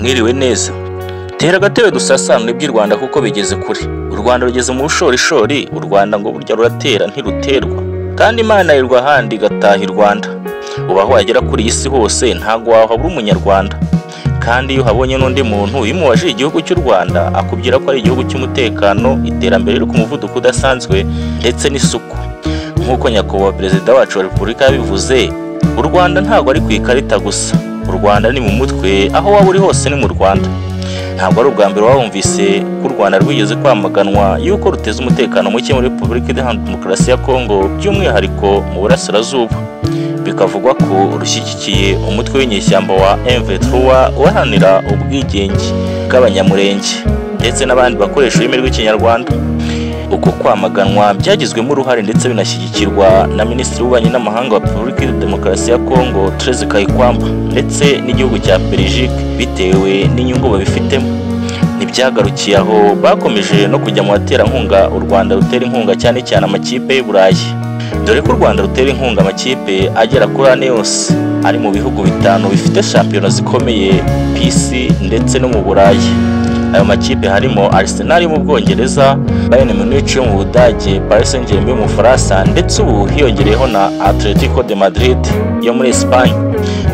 Mwiriwe neza. Tera agatebe dusasanure iby'u Rwanda kuko bigeze kure. U Rwanda rugeze mu bushorishori, u Rwanda ngo burya ruratera ntiruterwa. Kandi Imana yirwa ahandi igataha i Rwanda. Ubu aho wagera kuri iyi si hose ntago wahabura umunyarwanda. Kandi iyo uhabonye n'undi muntu iyo umubajije igihugu cy'u Rwanda akubwira ko ari igihugu cy'umutekano, iterambere riri ku muvuduko udasanzwe ndetse n'isuku. Nk'uko nyakubahwa perezida wacu wa Repubulika yabivuze, u Rwanda ntabwo ari ku ikarita gusa. U Rwanda ni mu mutwe, aho waba uri hose ni mu Rwanda. Ntabwo ari ubwa mbere wumvise ko u Rwanda rwigeze kwamaganwa yuko ruteza umutekano muke muri Repubulika Iharanira Demokarasi ya Kongo, by'umwihariko mu Burasirazuba. Bikavugwa ko rushyigikiye umutwe w'inyeshyamba wa M23 uharanira ubwigenge bw'Abanyamurenge ndetse n'abandi bakoresha ururimi rw'Ikinyarwanda. Uko kwamaganwa byagizwemo uruhare ndetse binashyigikirwa na Minisitiri w'Ububanyi n'Amahanga wa Repubulika Iharanira Demokarasi ya Kongo Thérèse Kayikwamba ndetse n'igihugu cya Belgique bitewe n'inyungu babifitemo. Ntibyagarukiye aho, bakomeje no kujya mu baterankunga u Rwanda rutera inkunga cyane cyane amakipe y'u Burayi. Dore ko u Rwanda rutera inkunga amakipe agera kuri ane yose ari mu bihugu bitanu bifite shampiyona zikomeye ku isi ndetse no mu Burayi. Ayo makipe harimo Arsenal yo mu Bwongereza, Bayern Munich yo mu Budage, Paris Saint-Germain yo mu Bufaransa ndetse ubu hiyongereyeho na Atletico de Madrid yo muri Espagne.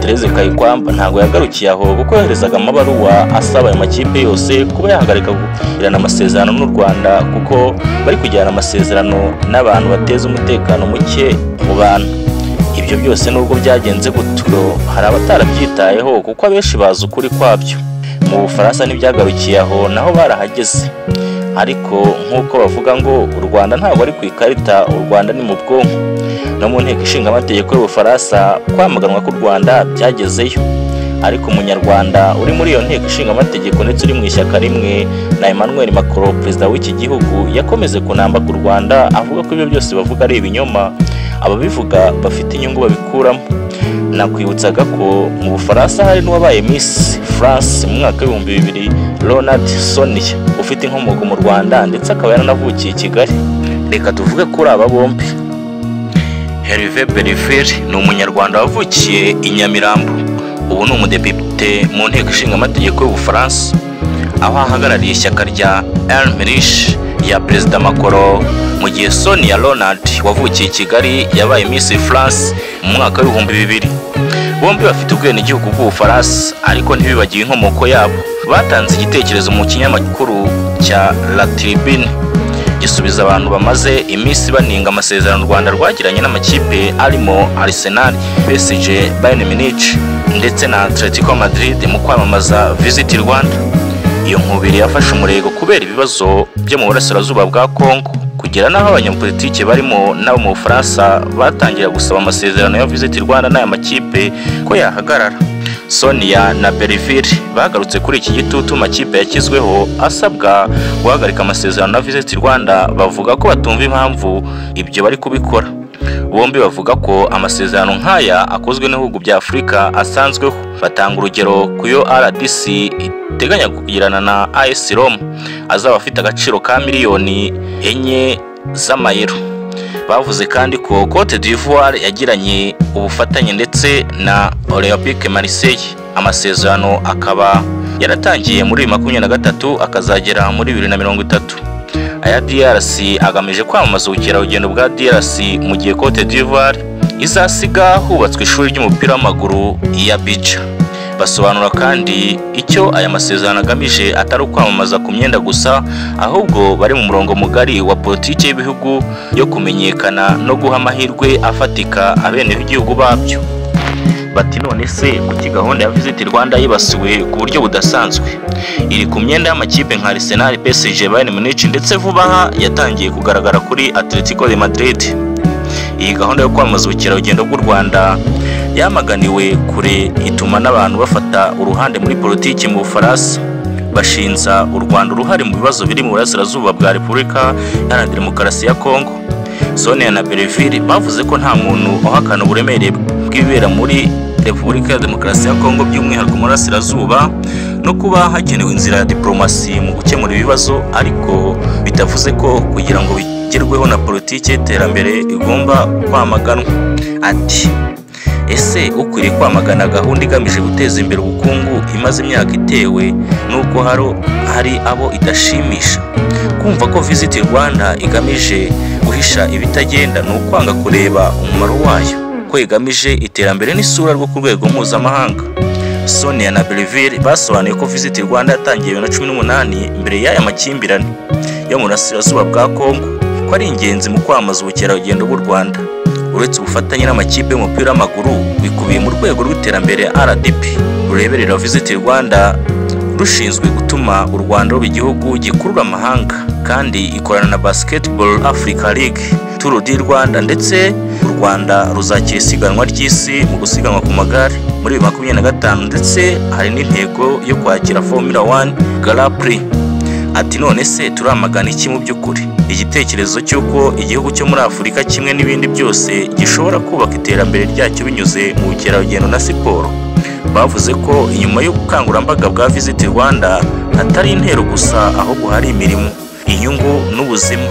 Thérèse Kayikwamba ntabwo yagarukiye aho kuko yoherezaga amabaruwa asaba ayo makipe yose kuba yahagarika kugirana amasezerano n'u Rwanda kuko bari kugirana amasezerano n'abantu bateza umutekano muke mu bantu. Ibyo byose nubwo byagenze gutyo hari abatarabyitayeho kuko abenshi bazi ukuri kwabyo. Mu Bufaransa ntibyagarukiye aho, naho barahageze. Ariko nk'uko bavuga ngo u Rwanda ntabwo ari ku ikarita, u Rwanda ni mu bwonko. No mu nteko ishinga amategeko y'Ubufaransa kwamaganwa k'u Rwanda byagezeyo. Ariko umunyarwanda uri muri iyo nteko ishinga amategeko ndetse uri mu ishyaka rimwe na Emmanuel Macron perezida w'iki gihugu yakomeze kunamba ku Rwanda avuga ko ibyo byose bavuga ari ibinyoma, ababivuga bafite inyungu babikuramo. Nakwibutsaga ko mu Bufaransa hari n'uwabaye Miss France mu mwaka w'2000 Ronald Sonia ufite inkomoko mu Rwanda ndetse akaba yaranavukiye i Kigali. Reka tuvuge kuri aba bombi. Hervé Berville ni umunyarwanda wavukiye i Nyamirambo, ubu ni umudepite mu nteko ishinga amategeko y'Ubufaransa, aho ahagarariye ishyaka rya En Marche ya Perezida Macron, mu gihe Sonia Ronald wavukiye i Kigali yabaye Miss France mu mwaka w'2000. Bombi bafite ubwenegihugu bw'Ubufaransa ariko ntibibagiwe inkomoko yabo. Batanze igitekerezo mu kinyamakuru cya La Tribune gisubiza abantu bamaze iminsi baninga amasezerano u Rwanda rwagiranye n'amakipe arimo Arsenal, PSG, Bayern Munich ndetse na Atletico Madrid mu kwamamaza Visit Rwanda. Iyo nkubiri yafashe umurego kubera ibibazo byo mu burasirazuba bwa Kongo, kugera n'aho abanyapolitike barimo n'abo mu Bufaransa batangira gusaba amasezerano ya Visit Rwanda n'aya makipe ko yahagarara. Sonia na Berville bagarutse kuri iki gitutu makipe yakizweho asabwa guhagarika amasezerano na Visit Rwanda, bavuga ko batumva impamvu ibyo bari kubikora. Bombi bavuga ko amasezerano nk'aya akozwe n'ibihugu bya Afurika asanzweho. Batanga urugero ku yo RDC iteganya kugirana na AS Roma azaba afite agaciro ka miliyoni 4 z'amayero. Bavuze kandi ko Cote d'Ivoire yagiranye ubufatanye ndetse na Olympique Marseille, amasezerano akaba yaratangiye muri 2023 akazagera muri 2030. Aya DRC agamije kwamamaza ubukerarugendo bwa DRC, mu gihe Cote d'Ivoire izasiga hubatswe ishuri ry'umupira w'amaguru ya Abidjan. Basobanura kandi icyo aya masezerano agamije atari ukwamamaza ku myenda gusa, ahubwo bari mu murongo mugari wa politiki y'ibihugu yo kumenyekana no guha amahirwe afatika abenegihugu babyo. Bati none se kuki gahunda ya Visit Rwanda yibasiwe ku buryo budasanzwe? Iri ku myenda y'amakipe nka Arsenal, PSG, Bayern Munich ndetse vuba aha yatangiye kugaragara kuri Atletico de Madrid. Iyi gahunda yo kwamamaza ubukerarugendo bw'u Rwanda yamaganiwe kure, ituma n'abantu bafata uruhande muri politiki mu Bufaransa, bashinza u Rwanda uruhare mu bibazo biri mu burasirazuba bwa Repubulika Iharanira Demokarasi ya Kongo. Sonia na Berville bavuze ko nta muntu uhakana uburemere bw'ibibera muri Repubulika ya Demokarasi ya Kongo by'umwihariko mu burasirazuba, no kuba hakenewe inzira ya diplomasi mu gukemura ibibazo, ariko bitavuze ko kugira ngo bigerweho na politiki y'iterambere igomba kwamaganwa. Ati Ese ukwiriye kwamagana gahunda igamije guteza imbere ubukungu imaze imyaka itewe n'uko hari abo idashimisha? Kumva ko Visit Rwanda igamije guhisha ibitagenda ni ukwanga kureba umumaro wayo, ko igamije iterambere n'isura rwo ku rwego mpuzamahanga. Sonia na Belleville basobanuye ko Visit Rwanda yatangiye 2018 mbere y'aya makimbirane yo mu burasirazuba bwa Kongo, ko ari ingenzi mu kwamamaza ubukerarugendo bw'u Rwanda. Uretse ubufatanye n'amakipe y'umupira w'amaguru bikubiye mu rwego rw'iterambere RDP rureberera Visit Rwanda, rushinzwe gutuma u Rwanda ruba igihugu gikurura amahanga, kandi ikorana na Basketball Africa League, Tour du Rwanda, ndetse u Rwanda ruzakira isiganwa ry'isi mu gusiganwa ku magare muri 2025, ndetse hari n'intego yo kwakira Formula 1 Grand Prix. Ati none se turamagana iki mu by'ukuri? Igitekerezo cy'uko igihugu cyo muri Afurika kimwe n'ibindi byose gishobora kubaka iterambere ryacyo binyuze mu bukerarugendo na siporo. Bavuze ko inyuma y'ubukangurambaga bwa Visit Rwanda hatari intero gusa, ahubwo hari imirimo, inyungu n'ubuzima.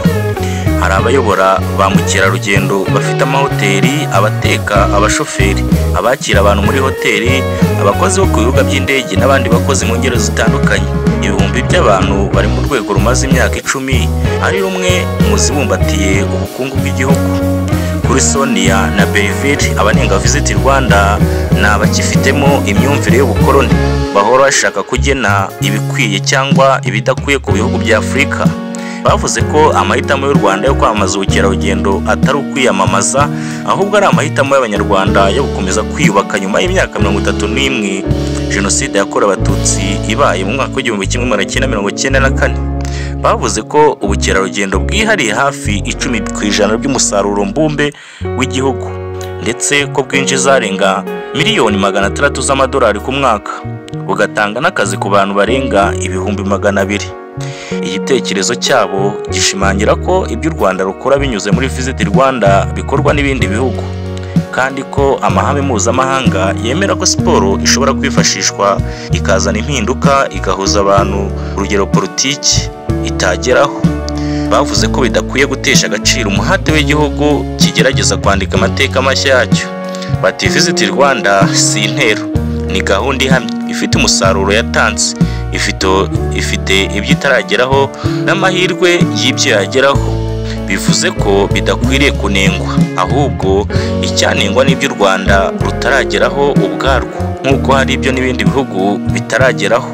Hari abayobora ba mukerarugendo bafite amahoteli, abateka, abashoferi, abakira abantu muri hoteli, abakozi bo ku bibuga by'indege n'abandi bakozi mu ngeri zitandukanye. Ibihumbi by'abantu bari mu rwego rumaze imyaka 10 ari rumwe mu zibumbatiye ubukungu bw'igihugu. Kuri Sonia na Belleville, abanenga Visit Rwanda ni abakifitemo imyumvire y'ubukoloni, bahora bashaka kugena ibikwiye cyangwa ibidakwiye ku bihugu bya Afurika. Bavuze ko amahitamo y'u Rwanda yo kwamamaza ubukerarugendo atari ukwiyamamaza, ahubwo ari amahitamo y'Abanyarwanda yo gukomeza kwiyubaka nyuma y'imyaka 31 Jenoside yakorewe Abatutsi ibaye mu mwaka w'1994. Bavuze ko ubukerarugendo bwihariye hafi 10% by'umusaruro mbumbe w'igihugu, ndetse ko bwinjiza arenga miliyoni 600 z'amadolari ku mwaka, bugatanga n'akazi ku bantu barenga 200,000. Igitekerezo cyabo gishimangira ko ibyo u Rwanda rukora binyuze muri Visit Rwanda bikorwa n'ibindi bihugu, kandi ko amahame mpuzamahanga yemera ko siporo ishobora kwifashishwa ikazana impinduka, igahuza abantu, urugero politiki itageraho. Bavuze ko bidakwiye gutesha agaciro umuhate w'igihugu kigerageza kwandika amateka mashya yacyo. Bati Visit Rwanda si intero, ni gahunda ihamye ifite umusaruro yatanze, ifite ibyo itarageraho n'amahirwe y'ibyo yageraho. Bivuze ko bidakwiriye kunengwa, ahubwo icyanengwa n'ibyo u Rwanda rutarageraho ubwarwo, nk'uko hari ibyo n'ibindi bihugu bitarageraho.